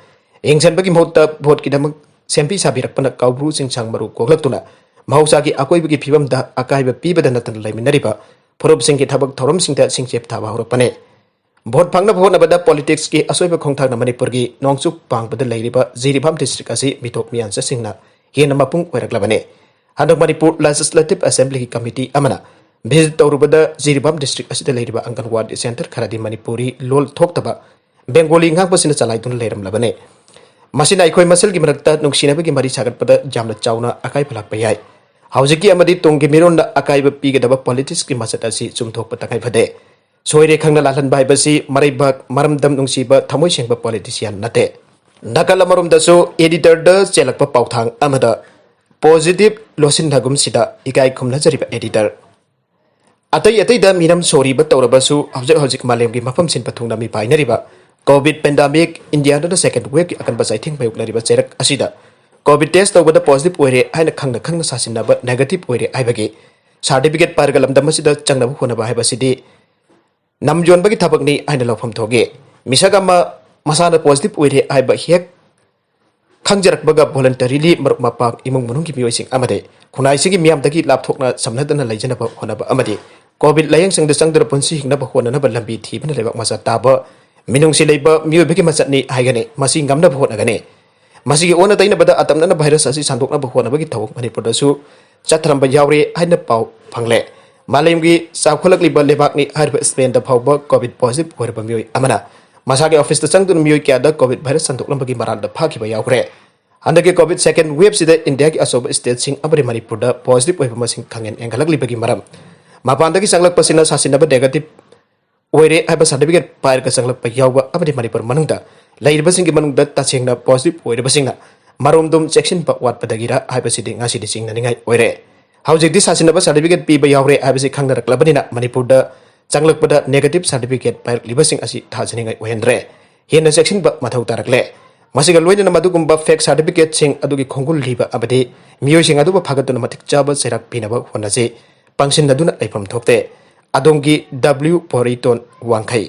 ꯌꯦꯡꯁꯤꯟꯕꯒꯤ ꯃꯍꯨꯠꯇ ꯚꯣꯠꯀꯤꯗꯃꯛ ꯁꯦꯝꯕꯤ ꯁꯥꯕꯤꯔꯛꯄꯅ ꯀꯧꯕ꯭ꯔꯨ ꯆꯤꯡꯁꯥꯡ ꯃꯔꯨ ꯀꯣꯛꯂꯛꯇꯨꯅ ꯃꯍꯧꯁꯥꯒꯤ ꯑꯀꯣꯏꯕꯒꯤ ꯐꯤꯕꯝꯗ ꯑꯀꯥꯏꯕ ꯄꯤꯕꯗ ꯅꯠꯇꯅ ꯂꯩꯃꯤꯟꯅꯔꯤꯕ ꯐꯨꯔꯨꯞꯁꯤꯡꯒꯤ ꯊꯕꯛ ꯊꯧꯔꯝꯁꯤꯡꯗ ꯁꯤꯡꯆꯦꯞ ꯊꯥꯕ ꯍꯧꯔꯛꯄꯅꯤ꯫ ꯚꯣꯠ ꯐꯪꯅꯕ ꯍꯣꯠꯅꯕꯗ ꯄꯣꯂꯤꯇꯤꯛꯁꯀꯤ ꯑꯁꯣꯏꯕ ꯈꯣꯡꯊꯥꯡꯅ ꯃꯅꯤꯄꯨꯔꯒꯤ ꯅꯣꯡꯆꯨꯞ ꯄꯥꯡꯕꯗ ꯂꯩꯔꯤꯕ ꯖꯤꯔꯤꯕꯥꯝ ꯗꯤꯁꯇ꯭ꯔꯤꯛ ꯑꯁꯤ ꯃꯤꯇꯣꯞ ꯃꯤꯌꯥꯟꯆꯥꯁꯤꯡꯅ ꯍꯦꯟꯅ ꯃꯄꯨꯡ ꯑꯣꯏꯔꯛꯂꯕꯅꯤ꯫ ꯍꯟꯗꯛ ꯃꯅꯤꯄꯨꯔ ꯂꯦꯖꯤꯁꯂꯦꯇꯤꯚ ꯑꯦꯁꯦꯝꯕ꯭ꯂꯤꯒꯤ ꯀꯃꯤꯇꯤ ꯑꯃꯅ ꯚꯤꯖꯤꯠ ꯇꯧꯔꯨꯕꯗ ꯖꯤꯔꯤꯕꯥꯝ ꯗꯤꯁꯇ꯭ꯔꯤꯛ ꯑꯁꯤꯗ ꯂꯩꯔꯤꯕ ꯑꯪꯒꯟꯋꯥꯗꯤ ꯁꯦꯟꯇꯔ ꯈꯔꯗꯤ ꯃꯅꯤꯄꯨꯔꯤ ꯂꯣꯜ ꯊꯣꯛꯇꯕ ꯕꯦꯡꯒꯣꯂꯤ ꯉꯥꯡꯕꯁꯤꯅ ꯆꯂꯥꯏꯗꯨꯅ ꯂꯩꯔꯝꯂꯕꯅꯤ꯫ ꯃꯁꯤꯅ ꯑꯩꯈꯣꯏ ꯃꯁꯦꯜꯒꯤ ꯃꯔꯛꯇ ꯅꯨꯡꯁꯤꯅꯕꯒꯤ ꯃꯔꯤ ꯁꯥꯒꯠꯄꯗ ꯌꯥꯝꯅ ꯆꯥꯎꯅ ꯑꯀꯥꯏꯕ ꯂꯥꯛꯄ ꯌꯥꯏ꯫ ꯍꯧꯖꯤꯛꯀꯤ ꯑꯃꯗꯤ ꯇꯨꯡꯒꯤ ꯃꯤꯔꯣꯟꯗ ꯑꯀꯥꯏꯕ ꯄꯤꯒꯗꯕ ꯄꯣꯂꯤꯇꯤꯛꯁꯀꯤ ꯃꯁꯛ ꯑꯁꯤ ꯆꯨꯝꯊꯣꯛꯄ ꯇꯉꯥꯏ ꯐꯗꯦ꯫ ꯁꯣꯏꯔꯦ ꯈꯪꯅ ꯂꯥꯜꯍꯟꯕ ꯍꯥꯏꯕꯁꯤ ꯃꯔꯩꯕꯥꯛ, ꯃꯔꯝꯗꯝ ꯅꯨꯡꯁꯤꯕ, ꯊꯃꯣꯏ ꯁꯦꯡꯕ ꯄꯣꯂꯤꯇꯤꯁꯤꯌꯥꯟ ꯅꯠꯇꯦ꯫ ꯅꯥꯀꯜ ꯑꯃꯔꯣꯝꯗꯁꯨ ꯑꯦꯗꯤꯇꯔꯗ ꯆꯦꯜꯂꯛꯄ ꯄꯥꯎꯊꯥꯡ ꯑꯃꯗ ꯄꯣꯖꯤꯇꯤꯚ ꯂꯣꯠꯁꯤꯟꯅꯒꯨꯝꯁꯤꯗ ꯏꯀꯥꯏ ꯈꯨꯝꯅꯖꯔꯤꯕ ꯑꯦꯗꯤꯇꯔ꯫ ꯑꯇꯩ ꯑꯇꯩꯗ ꯃꯤꯅꯝ ꯁꯣꯔꯤꯕ ꯇꯧꯔꯕꯁꯨ ꯍꯧꯖꯤꯛ ꯍꯧꯖꯤꯛ ꯃꯥꯂꯦꯝꯒꯤ ꯃꯐꯝ ꯁꯤꯟꯕ ꯊꯨꯡꯅ ꯃꯤꯄꯥꯏꯅꯔꯤꯕ ꯀꯣꯚꯤꯗ ꯄꯦꯟꯗꯥꯃꯤꯛ, ꯏꯟꯗꯤꯌꯥꯗꯅ ꯁꯦꯀꯦꯟ ꯋꯦꯚꯀꯤ ꯑꯀꯟꯕ ꯆꯩꯊꯦꯡ ꯃꯥꯌꯣꯛꯅꯔꯤꯕ ꯆꯩꯔꯛ ꯑꯁꯤꯗ ꯀꯣꯚꯤꯗ ꯇꯦꯁ ꯇꯧꯕꯗ ꯄꯣꯖꯤꯇꯤꯚ ꯑꯣꯏꯔꯦ ꯍꯥꯏꯅ ꯈꯪꯅ ꯈꯪꯅ ꯁꯥꯁꯤꯟꯅꯕ ꯅꯦꯒꯦꯇꯤꯚ ꯑꯣꯏꯔꯦ ꯍꯥꯏꯕꯒꯤ ꯁꯥꯔꯇꯤꯐꯤꯀꯦꯠ ꯄꯥꯏꯔꯒ ꯂꯝꯗꯝ ꯑꯁꯤꯗ ꯆꯪꯅꯕ ꯍꯣꯠꯅꯕ ꯍꯥꯏꯕꯁꯤꯗꯤ ꯅꯝ ꯌꯣꯟꯕꯒꯤ ꯊꯕꯛꯅꯤ ꯍꯥꯏꯅ ꯂꯧꯐꯝ ꯊꯣꯛꯏ꯫ ꯃꯤꯁꯛ ꯑꯃ ꯃꯁꯥꯅ ꯄꯣꯖꯤꯇꯤꯚ ꯑꯣꯏꯔꯦ ꯍꯥꯏꯕ ꯍꯦꯛ ꯈꯪꯖꯔꯛꯄꯒ ꯚꯣꯂꯟꯇꯔꯤꯂꯤ ꯃꯔꯨꯞ ꯃꯄꯥꯡ, ꯏꯃꯨꯡ ꯃꯅꯨꯡꯒꯤ ꯃꯤꯑꯣꯏꯁꯤꯡ ꯑꯃꯗꯤ ꯈꯨꯟꯅꯥꯏꯁꯤꯒꯤ ꯃꯤꯌꯥꯝꯗꯒꯤ ꯂꯥꯞꯊꯣꯛꯅ ꯁꯝꯅꯗꯅ ꯂꯩꯖꯅꯕ ꯍꯣꯠꯅꯕ ꯑꯃꯗꯤ ꯀꯣꯚꯤꯗ ꯂꯥꯌꯦꯡꯁꯪꯗ ꯆꯪꯗꯨꯅ ꯄꯨꯟꯁꯤ ꯍꯤꯡꯅꯕ ꯍꯣꯠꯅꯅꯕ ꯂꯝꯕꯤ ꯊꯤꯕꯅ ꯂꯩꯕꯥꯛ ꯃꯆꯥ ꯇꯥꯕ ꯃꯤꯅꯨꯡꯁꯤ ꯂꯩꯕ ꯃꯤꯑꯣꯏꯕꯒꯤ ꯃꯆꯠꯅꯤ ꯍꯥꯏꯒꯅꯤ꯫ ꯃꯁꯤ ꯉꯝꯅꯕ ꯍꯣꯠꯅꯒꯅꯤ꯫ ꯃꯁꯤꯒꯤ ꯑꯣꯟꯅ ꯇꯩꯅꯕꯗ ꯑꯇꯝꯅꯅ ꯚꯥꯏꯔꯁ ꯑꯁꯤ ꯁꯟꯗꯣꯛꯅꯕ ꯍꯣꯠꯅꯕꯒꯤ ꯊꯧꯑꯣꯡ ꯃꯅꯤꯄꯨꯔꯗꯁꯨ ꯆꯠꯊꯔꯝꯕ ꯌꯥꯎꯔꯦ ꯍꯥꯏꯅ ꯄꯥꯎ ꯐꯪꯂꯦ꯫ ꯃꯥꯂꯦꯝꯒꯤ ꯆꯥꯎꯈꯠꯂꯛꯂꯤꯕ ꯂꯩꯕꯥꯛꯅꯤ ꯍꯥꯏꯔꯤꯕ ꯁ꯭ꯄꯦꯟꯗ ꯐꯥꯎꯕ ꯀꯣꯚꯤꯗ ꯄꯣꯖꯤꯇꯤꯚ ꯑꯣꯏꯔꯕ ꯃꯤꯑꯣꯏ ꯑꯃꯅ ꯃꯁꯥꯒꯤ ꯑꯣꯐꯤꯁꯇ ꯆꯪꯗꯨꯅ ꯃꯤꯑꯣꯏ ꯀꯌꯥꯗ ꯀꯣꯚꯤꯗ ꯚꯥꯏꯔꯁ ꯁꯟꯗꯣꯛꯂꯝꯕꯒꯤ ꯃꯔꯥꯜꯗ ꯐꯥꯈꯤꯕ ꯌꯥꯎꯈ꯭ꯔꯦ꯫ ꯍꯟꯗꯛꯀꯤ ꯀꯣꯚꯤꯗ ꯁꯦꯀꯦꯟ ꯋꯦꯕꯁꯤꯗ ꯏꯟꯗꯤꯌꯥꯒꯤ ꯑꯆꯧꯕ ꯁ꯭ꯇꯦꯠꯁꯤꯡ ꯑꯃꯗꯤ ꯃꯅꯤꯄꯨꯔꯗ ꯄꯣꯖꯤꯇꯤꯚ ꯑꯣꯏꯕ ꯃꯁꯤꯡ ꯈꯪꯍꯦꯟ ꯍꯦꯟꯒꯠꯂꯛꯂꯤꯕꯒꯤ ꯃꯔꯝ, ꯃꯄꯥꯟꯗꯒꯤ ꯆꯪꯂꯛꯄꯁꯤꯅ ꯁꯥꯁꯤꯟꯅꯕ ꯅꯦꯒꯦꯇꯤꯚ ꯑꯣꯏꯔꯦ ꯍꯥꯏꯕ ꯁꯥꯔꯇꯤꯐꯤꯀꯦꯠ ꯄꯥꯏꯔꯒ ꯆꯪꯂꯛꯄ ꯌꯥꯎꯕ ꯑꯃꯗꯤ ꯃꯅꯤꯄꯨꯔ ꯃꯅꯨꯡꯗ ꯂꯩꯔꯤꯕꯁꯤꯡꯒꯤ ꯃꯅꯨꯡꯗ ꯇꯁꯦꯡꯅ ꯄꯣꯖꯤꯇꯤꯚ ꯑꯣꯏꯔꯕꯁꯤꯡꯅ ꯃꯔꯣꯝꯗꯣꯝ ꯆꯦꯛꯁꯤꯟꯕ ꯋꯥꯠꯄꯗꯒꯤꯔ ꯍꯥꯏꯕꯁꯤꯗꯤ ꯉꯁꯤꯗꯤ ꯆꯤꯡꯅꯅꯤꯡꯉꯥꯏ ꯑꯣꯏꯔꯦ꯫ ꯍꯧꯖꯤꯛꯇꯤ ꯁꯥꯁꯤꯟꯅꯕ ꯁꯥꯔꯇꯤꯐꯤꯀꯦꯠ ꯄꯤꯕ ꯌꯥꯎꯔꯦ ꯍꯥꯏꯕꯁꯤ ꯈꯪꯅꯔꯛꯂꯕꯅꯤꯅ ꯃꯅꯤꯄꯨꯔꯗ ꯆꯪꯂꯛꯄꯗ ꯅꯦꯒꯦꯇꯤꯚ ꯁꯥꯔꯇꯤꯐꯤꯀꯦꯠ ꯄꯥꯏꯔꯛꯂꯤꯕꯁꯤꯡ ꯑꯁꯤ ꯊꯥꯖꯅꯤꯡꯉꯥꯏ ꯑꯣꯏꯍꯟꯗ꯭ꯔꯦ꯫ ꯍꯦꯟꯅ ꯆꯦꯛꯁꯤꯟꯕ ꯃꯊꯧ ꯇꯥꯔꯛꯂꯦ꯫ ꯃꯁꯤꯒ ꯂꯣꯏꯅꯅ ꯃꯗꯨꯒꯨꯝꯕ ꯐꯦꯛ ꯁꯥꯔꯇꯤꯐꯤꯀꯦꯠꯁꯤꯡ ꯑꯗꯨꯒꯤ ꯈꯣꯡꯒꯨꯜ ꯂꯤꯕ ꯑꯃꯗꯤ ꯃꯤꯑꯣꯏꯁꯤꯡ ꯑꯗꯨꯕꯨ ꯐꯥꯒꯠꯇꯨꯅ ꯃꯇꯤꯛ ꯆꯥꯕ ꯆꯩꯔꯥꯛ ꯄꯤꯅꯕ ꯍꯣꯠꯅꯁꯤ꯫ ꯄꯪꯁꯤꯟꯅꯗꯨꯅ ꯂꯩꯐꯝ ꯊꯣꯛꯇꯦ꯫ ꯑꯗꯣꯝꯒꯤ ꯗꯕ꯭ꯂꯤꯎ ꯕꯣꯔꯤꯇꯣꯟ ꯋꯥꯡꯈꯩ꯫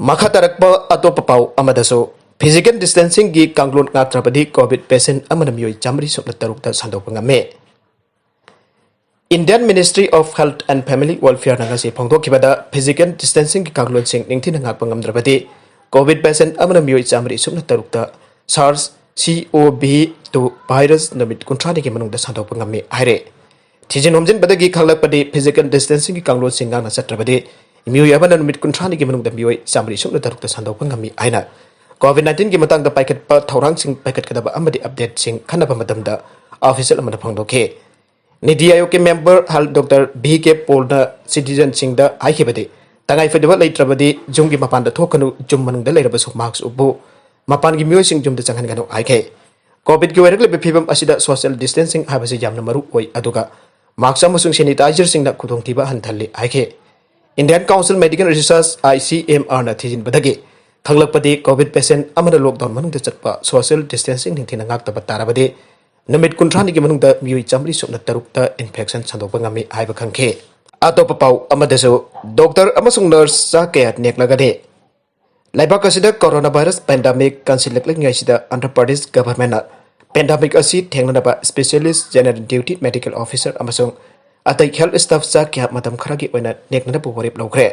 ꯃꯈꯥ ꯇꯥꯔꯛꯄ ꯑꯇꯣꯞꯄ ꯄꯥꯎ ꯑꯃꯗꯁꯨ, ꯐꯤꯖꯤꯀꯦꯜ ꯗꯤꯁꯇꯦꯟꯁꯤꯡꯒꯤ ꯀꯥꯡꯂꯣꯟ ꯉꯥꯛꯇ꯭ꯔꯕꯗꯤ ꯀꯣꯚꯤꯗ ꯄꯦꯁꯦꯟ ꯑꯃꯅ ꯃꯤꯑꯣꯏ ꯆꯥꯃꯔꯤ ꯁꯨꯞꯅ ꯇꯔꯨꯛꯇ ꯁꯟꯗꯣꯛꯄ ꯉꯝꯃꯤ꯫ Indian Ministry of Health and Family Welfare ꯅ ꯉꯁꯤ ꯐꯣꯡꯗꯣꯛꯈꯤꯕꯗ, ꯐꯤꯖꯤꯀꯦꯜ ꯗꯤꯁꯇꯦꯟꯁꯤꯡꯒꯤ ꯀꯥꯡꯂꯣꯟꯁꯤꯡ ꯅꯤꯡꯊꯤꯅ ꯉꯥꯛꯄ ꯉꯝꯗ꯭ꯔꯕꯗꯤ ꯀꯣꯚꯤꯗ ꯄꯦꯁꯦꯟ ꯑꯃꯅ ꯃꯤꯑꯣꯏ ꯆꯥꯃꯔꯤ ꯁꯨꯞꯅ ꯇꯔꯨꯛꯇ ꯁꯥꯔꯁ ꯁꯤ ꯑꯣ ꯚꯤ ꯇꯨ ꯚꯥꯏꯔꯁ ꯅꯨꯃꯤꯠ ꯀꯨꯟꯊ꯭ꯔꯥꯅꯤꯒꯤ ꯃꯅꯨꯡꯗ ꯁꯟꯗꯣꯛꯄ ꯉꯝꯃꯤ ꯍꯥꯏꯔꯦ꯫ ꯊꯤꯖꯤꯟ ꯍꯨꯝꯖꯤꯟꯕꯗꯒꯤ ꯈꯪꯂꯛꯄꯗꯤ, ꯐꯤꯖꯤꯀꯦꯜ ꯗꯤꯁꯇꯦꯟꯁꯤꯡꯒꯤ ꯀꯥꯡꯂꯣꯟꯁꯤꯡ ꯉꯥꯛꯅ ꯆꯠꯇ꯭ꯔꯕꯗꯤ ꯃꯤꯑꯣꯏ ꯑꯃꯅ ꯅꯨꯃꯤꯠ ꯀꯨꯟꯊ꯭ꯔꯥꯅꯤꯒꯤ ꯃꯅꯨꯡꯗ ꯃꯤꯑꯣꯏ ꯆꯥꯃꯔꯤ ꯁꯨꯞꯅ ꯇꯔꯨꯛꯇ ꯁꯟꯗꯣꯛꯄ ꯉꯝꯃꯤ ꯍꯥꯏꯅ ꯀꯣꯚꯤꯗ ꯅꯥꯏꯟꯇꯤꯟꯒꯤ ꯃꯇꯥꯡꯗ ꯄꯥꯏꯈꯠꯄ ꯊꯧꯔꯥꯡꯁꯤꯡ ꯄꯥꯏꯈꯠꯀꯗꯕ ꯑꯃꯗꯤ ꯑꯞꯗꯦꯠꯁꯤꯡ ꯈꯟꯅꯕ ꯃꯇꯝꯗ ꯑꯣꯐꯤꯁꯤꯌꯦꯜ ꯑꯃꯅ ꯐꯣꯡꯗꯣꯛꯈꯤ꯫ ꯅꯤꯇꯤ ꯑꯥꯌꯣꯒꯀꯤ ꯃꯦꯝꯕꯔ ꯍꯦꯜꯊ ꯗꯣꯛꯇꯔ ꯚꯤ ꯀꯦ ꯄꯣꯜꯅ ꯁꯤꯇꯤꯖꯟꯁꯤꯡꯗ ꯍꯥꯏꯈꯤꯕꯗꯤ, ꯇꯉꯥꯏ ꯐꯗꯕ ꯂꯩꯇ꯭ꯔꯕꯗꯤ ꯌꯨꯝꯒꯤ ꯃꯄꯥꯟꯗ ꯊꯣꯛꯀꯅꯨ, ꯌꯨꯝ ꯃꯅꯨꯡꯗ ꯂꯩꯔꯕꯁꯨ ꯃꯥꯁꯛ ꯎꯞꯄꯨ, ꯃꯄꯥꯟꯒꯤ ꯃꯤꯑꯣꯏꯁꯤꯡ ꯌꯨꯝꯗ ꯆꯪꯍꯟꯒꯅꯨ ꯍꯥꯏꯈꯤ꯫ ꯀꯣꯚꯤꯗꯀꯤ ꯑꯣꯏꯔꯛꯂꯤꯕ ꯐꯤꯕꯝ ꯑꯁꯤꯗ ꯁꯣꯁꯤꯌꯦꯜ ꯗꯤꯁꯇꯦꯟꯁꯤꯡ ꯍꯥꯏꯕꯁꯤ ꯌꯥꯝꯅ ꯃꯔꯨ ꯑꯣꯏ, ꯑꯗꯨꯒ ꯃꯥꯁꯛ ꯑꯃꯁꯨꯡ ꯁꯦꯅꯤꯇꯥꯏꯖꯔꯁꯤꯡꯅ ꯈꯨꯗꯣꯡꯊꯤꯕ ꯍꯟꯊꯍꯜꯂꯤ ꯍꯥꯏꯈꯤ꯫ Indian Council Medical Research, I C M R ꯅ ꯊꯤꯖꯤꯟꯕꯗꯒꯤ ꯈꯪꯂꯛꯄꯗꯤ, ꯀꯣꯚꯤꯗ ꯄꯦꯁꯦꯟ ꯑꯃꯅ ꯂꯣꯛꯗꯥꯎꯟ ꯃꯅꯨꯡꯗ ꯆꯠꯄ ꯁꯣꯁꯤꯌꯦꯜ ꯗꯤꯁꯇꯦꯟꯁꯤꯡ ꯅꯤꯡꯊꯤꯅ ꯉꯥꯛꯇꯕ ꯇꯥꯔꯕꯗꯤ, ꯅꯨꯃꯤꯠ ꯀꯨꯟꯊ꯭ꯔꯥꯅꯤꯒꯤ ꯃꯅꯨꯡꯗ ꯃꯤꯑꯣꯏ ꯆꯥꯃꯔꯤ ꯁꯨꯞꯅ ꯇꯔꯨꯛꯇ ꯏꯟꯐꯦꯛꯁꯟ ꯁꯟꯗꯣꯛꯄ ꯉꯝꯃꯤ ꯍꯥꯏꯕ ꯈꯪꯈꯤ꯫ ꯑꯇꯣꯞꯄ ꯄꯥꯎ ꯑꯃꯗꯁꯨ, ꯗꯣꯛꯇꯔ ꯑꯃꯁꯨꯡ ꯅꯔꯁ ꯆꯥ ꯀꯌꯥ ꯅꯦꯛꯂꯒꯅꯤ? ꯂꯩꯕꯥꯛ ꯑꯁꯤꯗ corona virus pandemic ꯀꯟꯁꯤꯜꯂꯛꯂꯤꯉꯩꯁꯤꯗ Andhra Pradesh ꯒꯚꯔꯟꯃꯦꯟꯅ ꯄꯦꯟꯗꯥꯃꯤꯛ ꯑꯁꯤ ꯊꯦꯡꯅꯅꯕ specialist, general duty medical officer ꯑꯃꯁꯨꯡ ꯑꯇꯩ ꯍꯦꯜꯊ ꯁ꯭ꯇꯥꯐ ꯆꯥ ꯀꯌꯥ ꯃꯇꯝ ꯈꯔꯒꯤ ꯑꯣꯏꯅ ꯅꯦꯛꯅꯅꯕ ꯋꯥꯔꯦꯞ ꯂꯧꯈ꯭ꯔꯦ꯫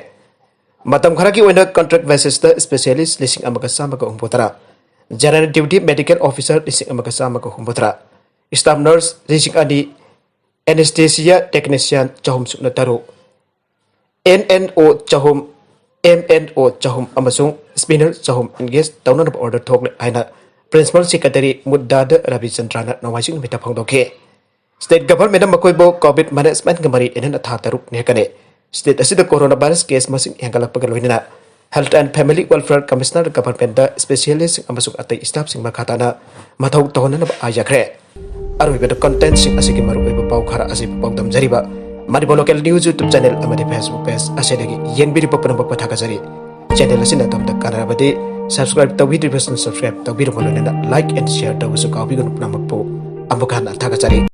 ꯃꯇꯝ ꯈꯔꯒꯤ ꯑꯣꯏꯅ ꯀꯟꯇ꯭ꯔꯦꯛ ꯕꯦꯁꯤꯁꯇ ꯁ꯭ꯄꯦꯁꯤꯌꯦꯂꯤꯁ ꯂꯤꯁꯤꯡ ꯑꯃꯒ ꯆꯥꯝꯃꯒ ꯍꯨꯝꯐꯨꯇꯔꯥ, ꯖꯦꯅꯔꯦꯜ ꯗ꯭ꯌꯨꯇꯤ ꯃꯦꯗꯤꯀꯦꯜ ꯑꯣꯐꯤꯁꯔ ꯂꯤꯁꯤꯡ ꯑꯃꯒ ꯆꯥꯝꯃꯒ ꯍꯨꯝꯐꯨꯇꯔꯥ, ꯁ꯭ꯇꯥꯐ ꯅꯔꯁ ꯂꯤꯁꯤꯡ ꯑꯅꯤ, ꯑꯦꯅꯦꯁꯊꯦꯁꯤꯌꯥ ꯇꯦꯛꯅꯤꯁꯤꯌꯥꯟ ꯆꯍꯨꯝ ꯁꯨꯞꯅ ꯇꯔꯨꯛ, ꯑꯦꯟ ꯑꯦꯟ ꯑꯣ ꯆꯍꯨꯝ, ꯑꯦꯝ ꯑꯦꯟ ꯑꯣ ꯆꯍꯨꯝ ꯑꯃꯁꯨꯡ ꯁ꯭ꯄꯤꯅꯔ ꯆꯍꯨꯝ ꯑꯦꯡꯒꯦꯖ ꯇꯧꯅꯅꯕ ꯑꯣꯔꯗꯔ ꯊꯣꯛꯂꯦ ꯍꯥꯏꯅ ꯄ꯭ꯔꯤꯟꯁꯤꯄꯥꯜ ꯁꯦꯀ꯭ꯔꯦꯇꯔꯤ ꯃꯨꯗꯥꯗ ꯔꯕꯤꯆꯟꯗ꯭ꯔꯅ ꯅꯣꯡꯃꯥꯏꯖꯤꯡ ꯅꯨꯃꯤꯠꯇ ꯐꯣꯡꯗꯣꯛꯈꯤ꯫ ꯁ꯭ꯇꯦꯠ ꯒꯚꯔꯟꯃꯦꯟꯠꯅ ꯃꯈꯣꯏꯕꯨ ꯀꯣꯚꯤꯗ ꯃꯦꯅꯦꯖꯃꯦꯟꯠꯀ ꯃꯔꯤ ꯂꯩꯅꯅ ꯊꯥ ꯇꯔꯨꯛ ꯅꯦꯛꯀꯅꯤ꯫ ꯁ꯭ꯇꯦꯠ ꯑꯁꯤꯗ ꯀꯣꯔꯣꯅꯥ ꯚꯥꯏꯔꯁ ꯀꯦꯁ ꯃꯁꯤꯡ ꯍꯦꯟꯒꯠꯂꯛꯄꯒ ꯂꯣꯏꯅꯅ Health and Family Welfare Commissioner ꯒꯚꯔꯟꯃꯦꯟꯠꯇ ꯁ꯭ꯄꯦꯁꯤꯌꯦꯂꯤꯁꯠꯁꯤꯡ ꯑꯃꯁꯨꯡ ꯑꯇꯩ ꯁ꯭ꯇꯥꯐꯁꯤꯡ ꯃꯈꯥ ꯇꯥꯅ ꯃꯊꯧ ꯇꯧꯍꯟꯅꯅꯕ ꯍꯥꯏꯖꯈ꯭ꯔꯦ꯫ ꯑꯔꯣꯏꯕꯗ ꯀꯟꯇꯦꯟꯠꯁꯤꯡ ꯑꯁꯤꯒꯤ ꯃꯔꯨꯑꯣꯏꯕ ꯄꯥꯎ ꯈꯔ ꯑꯁꯤ ꯄꯥꯎꯗꯝꯖꯔꯤꯕ ꯃꯅꯤꯄꯨꯔ ꯂꯣꯀꯦꯜ ꯅ꯭ꯌꯨꯁ ꯌꯨꯇ꯭ꯌꯨꯕ ꯆꯦꯅꯦꯜ ꯑꯃꯗꯤ ꯐꯦꯁꯕꯨꯛ ꯄꯦꯖ ꯑꯁꯤꯗꯒꯤ ꯌꯦꯡꯕꯤꯔꯤꯕ ꯄꯨꯝꯅꯃꯛꯄꯨ ꯊꯥꯒꯠꯆꯔꯤ꯫ ꯆꯦꯅꯦꯜ ꯑꯁꯤꯅ ꯑꯗꯣꯝꯗ ꯀꯥꯟꯅꯔꯕꯗꯤ ꯁꯕꯁꯀ꯭ꯔꯥꯏꯕ ꯇꯧꯕꯤꯗ꯭ꯔꯤꯕꯁꯤꯡ ꯁꯕꯁꯀ꯭ꯔꯥꯏꯕ ꯇꯧꯕꯤꯔꯕ ꯂꯣꯏꯅꯅ ꯂꯥꯏꯛ ꯑꯦꯟ ꯁꯤꯌꯔ ꯇꯧꯕꯁꯨ ꯀꯥꯎꯕꯤꯒꯅꯨ꯫ ꯄꯨꯝꯅꯃꯛꯄꯨ ꯑꯃꯨꯛ ꯍꯟꯅ ꯊꯥꯒꯠꯆꯔꯤ꯫